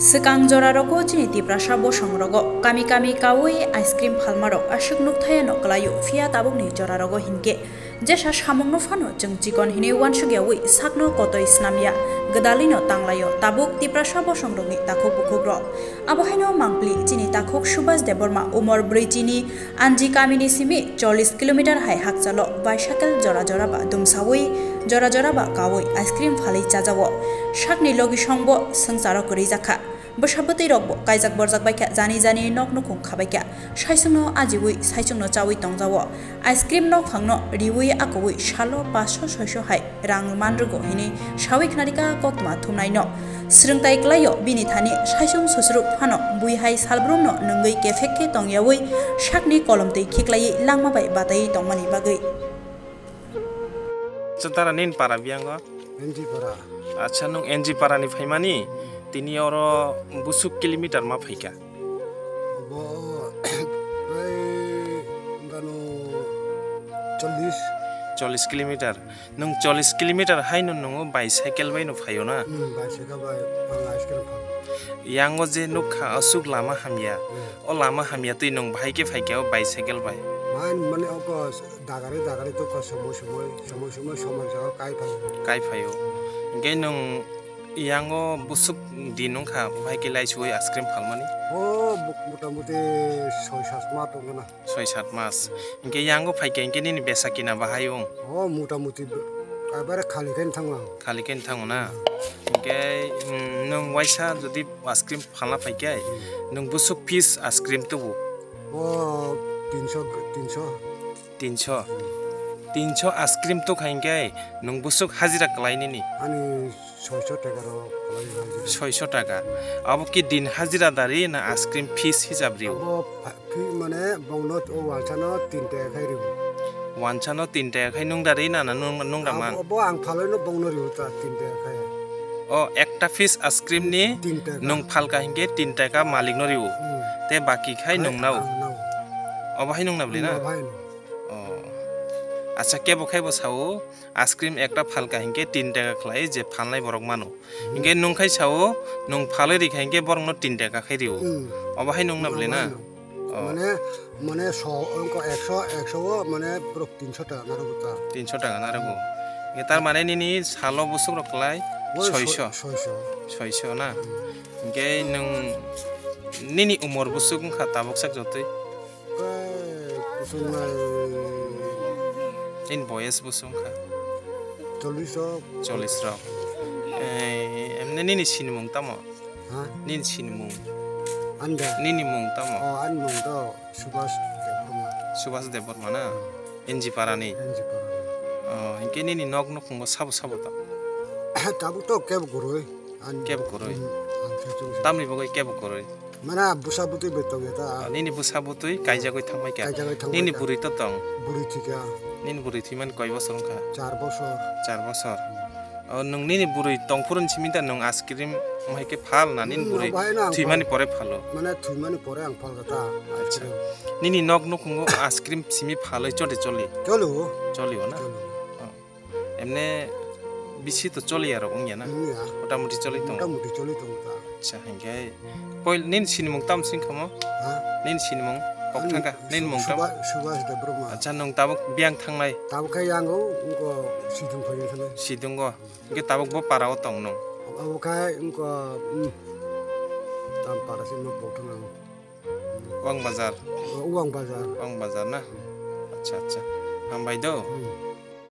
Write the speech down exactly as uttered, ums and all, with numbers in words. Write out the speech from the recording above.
Swkang jorarogo chini Tiprasa bosongrogo kami kami kaui ice cream phalmarok aswk nukthayano kwlaio, phiya tabukni jorarogo hinkhe jesa samungno phano chwng chikon hinwi uansukyaui sakno kotoi snamya, gwdalwino tanglaio tabuk Tiprasa bosongrokni takhuk bukhukrok. Abo haino mangpli chini takhuk Subhas Debbarma umor brwi chini Anji kamini simi chollish kilometer hai hakchalo bicycle jora jora ba dumsaui, jora jora ba kaui ice cream phalwi chajao. Sakni logisongbo swngcharo kwrwi jakha. Bwsa bwtwi rokbo kaijak borjak baikha, jani jani nok nukhung khabaikha. Saichungno ajiui, saichungno chaui tongjao. Ice cream nokphangno riui akuui salo paanch sho soi sho hai rang manrwgo hinwi saui khnarikha koktma thumnaino. Swrwngtai kwlaio bini thani saichung susruk phano bui hai salbrumno nwngwi kephek khe tongyaui sakni kolomtwi khiklaiwi langma bai bataiwi tongmani bagwi. Chwng tara nini para biyango? N G para. Acha, nwng N G para ni phaimani? Tini oro busuk kilometer ma phaikha? Obo prai wngkha no chollish. Chollish kilometer. Nwng chollish kilometer haino nwng bicycle bai no phaio na? Hmm, bicycle bai ang ice cream phan. Yango je nukha aswk lama hamya. Hmm. O lama hamya twi nwng bahai khe phaikha o bicycle bai? Main mane oko dagari dagari to ka somoi somoi, somoi somoi somoi jaga kai phaio. Kai phaio. Hinkhe nwng yango busuk din wngkha bahai khe laisugwi ice cream phalmani? O bu-, mota moti soi sat ma tongkha na. Soi sat mas. Hinkhe yango phaikha hinkhe nini besa kina bahai wng? O mota moti b-, ekbare khali khe thango ang. Khali khe thango na? Hinkhe, mm, nwng waisa jodi ice cream phalna phaikhe, nwng busuk piece ice cream tubu? O tinsho, tinsho. Tinsho. Tinsho ice cream tuk hai hinkhe nwng busuk hajira kwlai nini? Ani soisho taka rok kwlai hajira. Soisho taka. Abo ki din hajira dari na ice cream piece hisab rio? Abo pha-, phi mane bongno o wansano tin taka khai rio. Wansano tin taka khai nung dari na, na nung, nung da mang? Abo, abo ang phaloino bongno rio ta tin taka khai. O ekta piece ice cream ni tin taka. Nung phalka hinkhe tin taka malik no rio. Hmm. Te baki khai nung nao? Ang nao. Obo hai nung na bwlwi na? Hmm, obo hai nung. Oh. Acha, kebo khai bo sao, ice cream ekta phalka hinkhe tin taka khlai je phalnai borok mano. Hmm. Hinkhe nwng khai sao, nwng phalwi rikha hinkhe borokno tin taka khai rio. Hmm. Obo hai nwng na bwlwi na? Obo hai nwng. Oh. Mane, mane so, wngkha ekso, ekso o mane borok tinsho taka narwgo ta. Tinsho taka narwgo. Hinkhe tar mane nini salo busuk rok klai? Oi, soisho. Soi-, soisho. Soisho na? Hmm. Hinkhe nwng nini umor busuk wngkha tabuk sak jotoi? Tei kusung nai. Nini boyes bwswng kha? Chollish rok. Chollish rok. Eh, emne nini sinimung tamo? Ha? Nini sinimung? Anda. Nini mung tamo? Oh, ani mung to Subhas Debbarma. Subhas Debbarma na? N G Parani? N G Parani. Oh, hinkhe nini nok nukhungo sabo sabo ta? Tabuk to kebo kwrwi. Ani kebo kwrwi? Hmm, ang khe chwng se. Tamni bagwi kebo kwrwi? Mana bwsa bwtwi bai tongya ta. Ah, nini bwsa bwtwi kaijagwi thangbai kha. Kaijagwi thangbai kha. Nini bwrwi to tong? Bwrwi thwikha. Nini bwrwi thwimani koi bosor wngkha? Char bosor. Char bosor. Oh, nwng nini bwrwi tongphuru ni simi da nwng ice cream wngkha khe phal na nini bwrwi thwimani pore phalo? Hmm, obo hai no ang phal. Mane thwimani pore ang phal kha ta ice cream. Acha. Nini nok nukhungo ice cream simi phalwi choli choli? Choli o. Choli o na? Choli o. Oh. Emne bisi to choli ya rok wngya na? Wngya. Motamuti choli tongo? Motamuti choli tongo ta. Acha, hinkhe poil nini sinimung tam sing khamo? Ha? Nini sinimung kok thangkha? Nini mung tam? Subha-, Subhas Debbarma. Acha, nwng tabuk biyang thangnai? Tabuk khe yango wngko sidung phai thangwi. Sidungo? Hinkhe tabuk bo para o tong nwng? Abo khe wngko, um, tam para se nok bo thang ang. Wang bazar. Wang bazar. Wang bazar na? Acha, acha. Hambai do. Hmm.